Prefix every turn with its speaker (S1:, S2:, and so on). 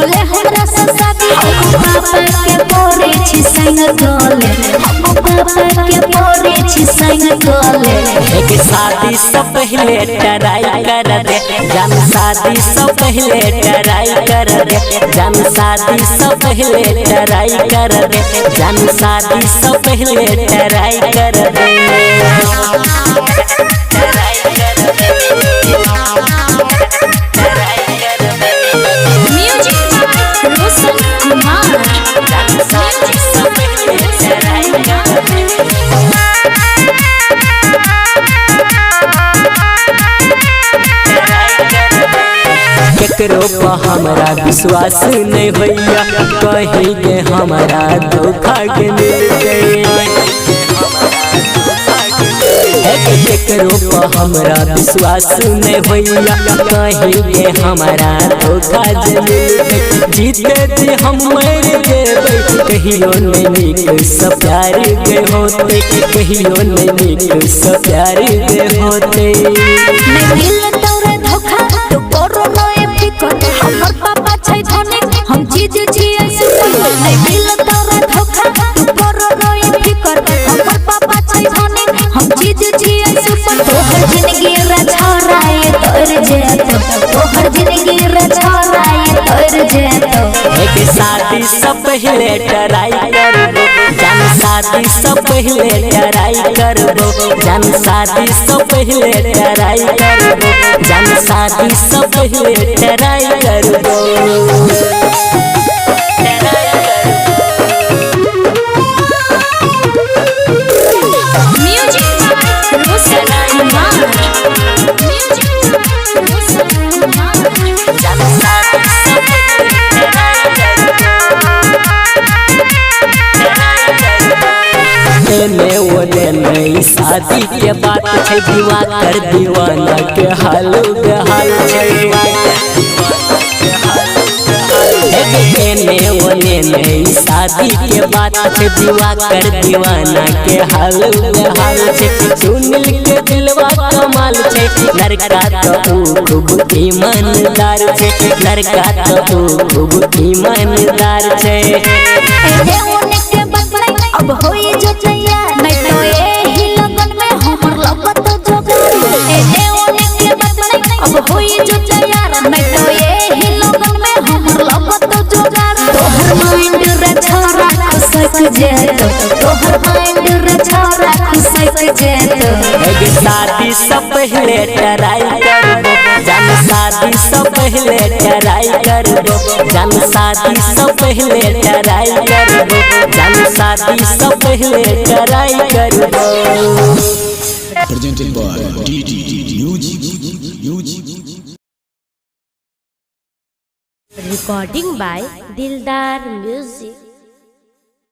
S1: कोले हमरा से शादी हम पापा के परे छी संग कोले हम पापा के परे छी संग कोले।
S2: एक शादी से पहले ट्राई कर दे जान, शादी से पहले ट्राई कर दे जान, शादी से पहले ट्राई कर दे जान, शादी से पहले ट्राई कर दे।
S1: Music by Roshan Kumar.
S2: शादी से पहले ट्राई कर दे। केकरो पर हमरा विश्वास नहीं होइया, कहीं के हमरा धोखा के मिलते। केकरो पर हमरा विश्वास नहीं होइया, कहीं के हमरा धोखा जे मिलते। जीते जी हम मर जेबै कहियो नहीं नीक से प्यार के होते, कहियो नहीं नीक से प्यार के होते।
S1: नहीं मिल तोरे धोखा तो करो नए फिकर, हमर पापा छै धनी हम चीज छियै सुपर। नहीं मिल तोरे धोखा तो करो नए फिकर, हमर पापा छै धनी हम चीज छियै सुपर। तोहर जिंदगी रे छोराए तोर जेतो, तोहर जिंदगी रे छोराए तोर जेतो।
S2: एक शादी से पहले ट्राई करबो जान, शादी से पहले ट्राई करबो जान, शादी से पहले ट्राई करबो जान, शादी से पहले ट्राई करबो।
S1: Music by Roshan Kumar. Music by Roshan Kumar.
S2: जान शादी से पहले ट्राई करबो। एने ओने नहीं शादी के बात छै, दीवा कर दीवाना के हाल बेहाल छै। एने ओने नहीं शादी के बात छै, दीवा कर दीवाना के हाल बेहाल छै। सुनील के दिलवा कमाल छै, लड़का तो ऊ खूब ईमानदार छै, लड़का तो ऊ खूब ईमानदार छै।
S1: एने ओने के बात नहीं अब होई जो तैयार, नहीं तो एही लगन में हमर लगत जोगार। एने ओने के बात नहीं अब होई जो तैयार, नहीं तो एही लगन में हमर लगत जोगार। तोहर माइंड रे छोरा खुसक जेतो, तोहर माइंड रे छोरा खुसक जेतो।
S2: एक शादी से पहले ट्राई करबो जान, शादी से पहले ट्राई करबो जान, शादी से पहले ट्राई करबो जान, शादी से पहले ट्राई करबो।
S3: Presented by DD Music Music.
S4: Recording by Dildar Music.